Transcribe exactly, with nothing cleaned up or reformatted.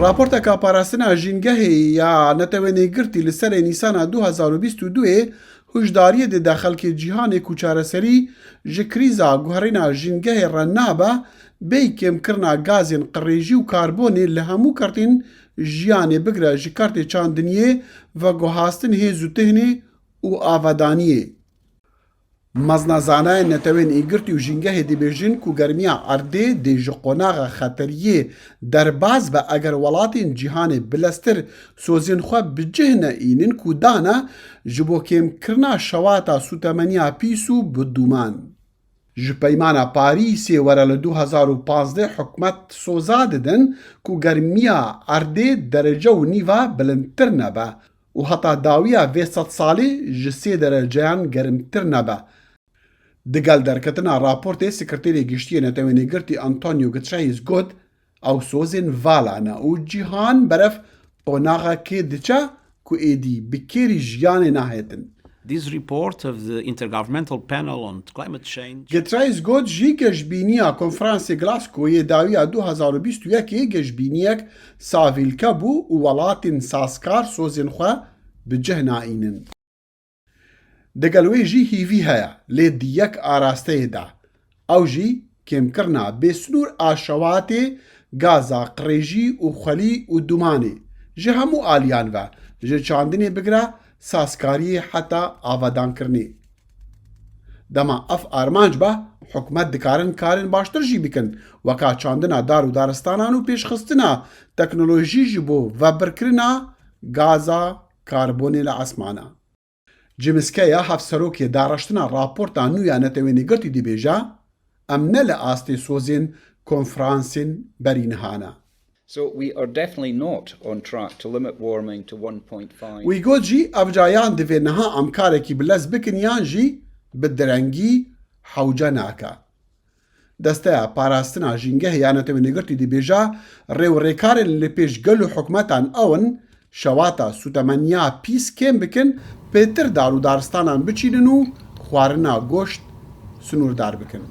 Raporteka Parastina Jîngehê ya Netewên Yekgirtî li serê Nîsana du hezar û bîst û duyê hişdariyê dide xelkê cîhanê ku çareserî ji krîza guherîna jîngehê re nabe, bêyî kêmkirina gazên qirêjî û karbonê li hemû kertên jiyanê, bigre ji kertê çandiniyê, veguhastin hêz û tihnê û avadaniyê. Mezna zanayên Netewên Yekgirtî û Jîngehê dibêjin ku germiya erdê dê ji qonaxa xeteriyê derbas be eger welatên cîhanê bileztir sozên xwe bi cih neînin ku dane ji bo kêmkirina şewata sûtemeniya pîs û bi dûman. Ji Peymana Parîsê were li du hezar û pazdeh hikûmet soza didin ku germiya erdê derece û nîva bilindtir nebe û heta dawiya vê sedsalî ji sê dereceyan gerimtir nebe. Digel derketina raportê, Sekreterê Giştî yê Netewên Yekgirtî Antonio Guterres got, ew sozên vala ne û cîhan berev qonaxekê diçe ku êdî bi kêrî jiyanê nahêtin. This report of the Intergovernmental Panel on Climate Change. Guterres got jî, geşbîniya Konferansê Glasgowê dawiya du hezar û bîst û yekê geşbîniyek savîlke bû û welatên sazkar sozên xwe bi cih naînin. Digel wê jî hîvî heye, lê di yek arasteyê de. Ew jî kêmkirina bêsnûr a şewatê gaza qirêjî û xwelî û dûmanê ji hemû aliyan ve, ji çandinê bigre sazkariyê heta avadankirinê. Dema ev armanc be, hikûmet dikarin karên baştir jî bikin, weka çandina dar û daristanan û pêşxistina teknolojî ji bo vebirkirina gaza karbonê li esmana. Jim Skeya, hevserokê daraştina raporta nû ya Netewên Yekgirtî dibêje, em ne li astê sozên konferansên berî niha ne. So we are definitely not on track to limit warming to one point five. Wî got jî, ev ca yan divê niha em karekî bi lez bikin yan jî bi direngî hewce nake. Desteya Parastina Jîngehê ya Netewên Yekgirtî dibêje, rê û rêkarên li pêş gel û hikûmetan ew in, şewata sûtemeniya pîs kêm bikin, pêtir dar û daristanan biçînin û xwarina goşt sinûrdar bikin.